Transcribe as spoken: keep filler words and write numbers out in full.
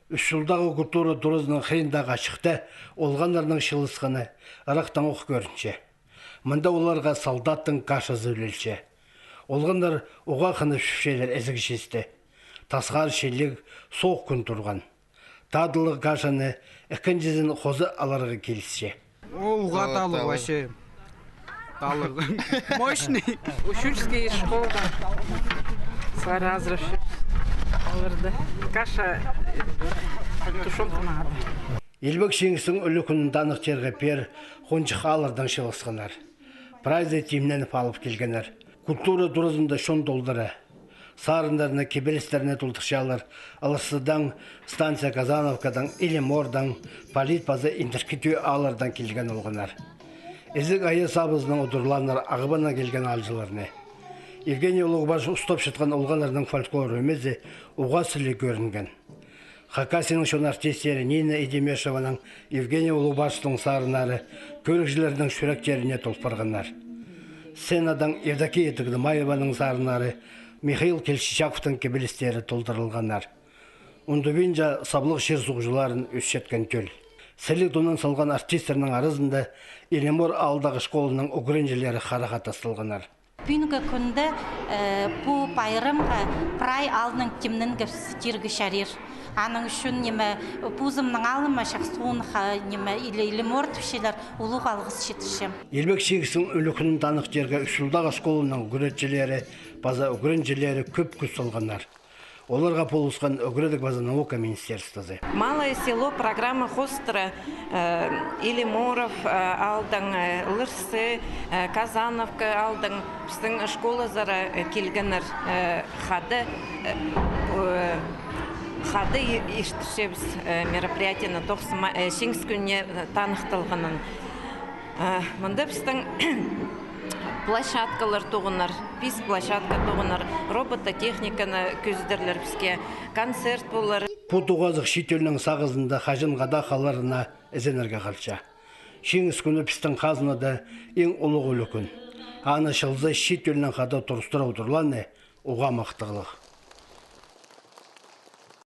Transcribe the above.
Ӱс чулдағы культура туразының хыриндағы ачыхта олғаннарның чыылысханы ырахтаң ох кӧрінче. Мында оларға солдаттың кашазы ӱлелче. Олғаннар уғаа хынып чіпчелер ізіг чисті. Тасхар чиліг, соох кӱн турған. Тадылығ кашаны ікінҷізін хоза аларға килісче. О, уғаа талығ, вообще. Талығ. Мощный. Учительский школа. Сығара азырап чӧр. Оларда каша, тушёнка надо. Илбек Чиңістің ӱлӱкӱнін таныхтирға пеер хонҷых ааллардаң чыылысханнар. Прайзы тимненіп алып килгеннер. Культура туразында чон толдыра. Сарыннарны, кибелістерні толдырчалар Аласадаң, станция Казановкадаң, Илимордаң, Полит паза Индіркі Тӧӧ ааллардаң килген олғаннар. Ізіг айас абызынаң удурлааннар Ағбаннаң килген аалҷыларны. Евгений Улуғбашев устапчатхан олғаннарның фольклор ӧмезі уғаа сіліг кӧрінген. Хакасияның чон артистері Нина Идемешеваның, Евгений Улуғбашевтің сарыннары кӧрігҷілернің чӱректеріне толып парғаннар. Сценадаң Евдокия Тыгнымаеваның сарыннары, Михаил Кильчичаковтың кибелістері толдырылғаннар. Ундубинча саблығ чир суғҷыларын ӧсчеткен тӧл. Сіліг тонан салған артистернің аразында Илимор аалдағы школаның ӱгренҷілері харахха тасталғаннар. Пӱӱнгі кӱнде, э, пу пайрамға прай аалның тимненгебіс тирге чарир. Аның ӱчӱн, ниме, позымның алыма чахсы оныхха, ниме, Илимор тіпчелер, улуғ алғыс читірчем. Илбек Чиңістің ӱлӱкӱнін таныхтирға ӱс чулдағы школаның ӱгретчілері паза ӱгренҷілері кӧп кӱс салғаннар. Оларға полысхан Ӱгредіг паза наука министерствозы. Малое село программа хоостыра, э, Илиморов, э, аалдаң, э, Лырсы, э, Казановка аалдаң пістің школазар, э, килгеннер, э, хада, э, э, хада и-, иртірчебіс, э, мероприятиені тоғызы ма-, э, Чиңіс кӱніне, э, таныхталғанын. Э, мында пістің площадкалар тоғынар, пис площадка тоғынар, робототехниканы кӧзідерлер піске, концерт полар. Пу тоғазығ чиит тӧлнің сағызында хаҷанға даа халарына ізенерге халча. Чиңіс кӱні пістің хазнада иң улуғ ӱлӱкӱн. Аны чылза чиит тӧлнең хада турыстыра удурлааны уғаа махтағлығ.